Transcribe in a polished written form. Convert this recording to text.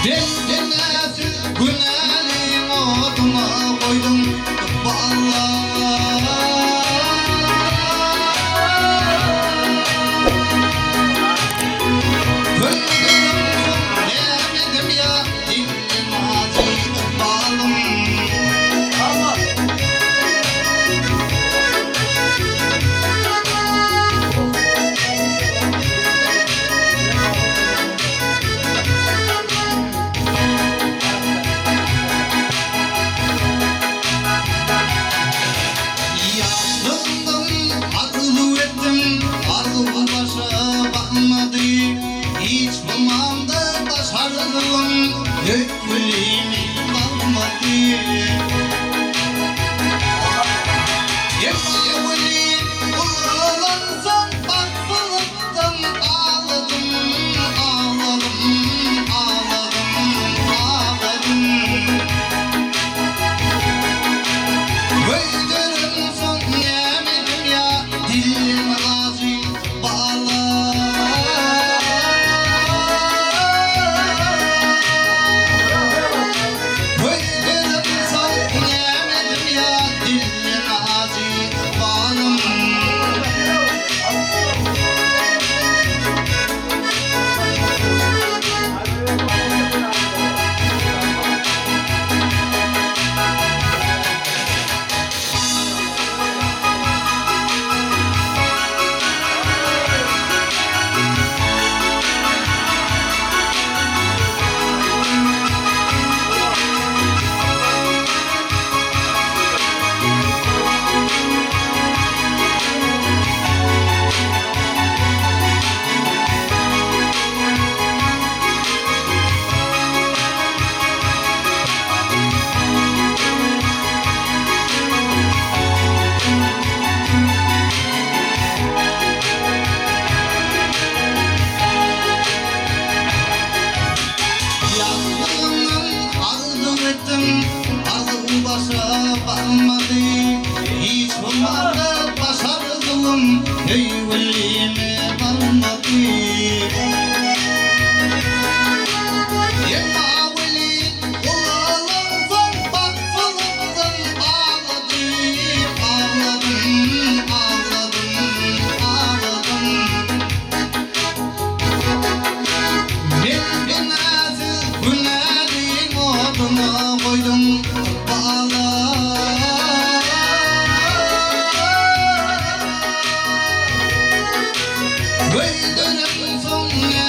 Men günäsiz günäliň oduna goýduň ykballar. Öldürimsoň nämedim ýa dilden ajy ykbalym. Ýaşlygymdan arzuw etdim, arzuw başa barmady. Hiç bolmanda başardygym söýgülimi galmady. Emma welin ulalansoň bagtsyzlykdan agladym, agladym, agladym, agladym. Öldürensoň nämedim ýa dilim ajy bala. Öldürensoň nämedim ýa dilim ajy balym. Ýaşlygymdan arzuw etdim, arzuw başa barmady. Hiç bolmanda başardygym söýgülime galmady. Emma welin ulalansoň bagtsyzlykdan agladym, agladym, agladym, agladym. Men günäsiz günäliň oduna goýduň ykbala. Öldürensoň.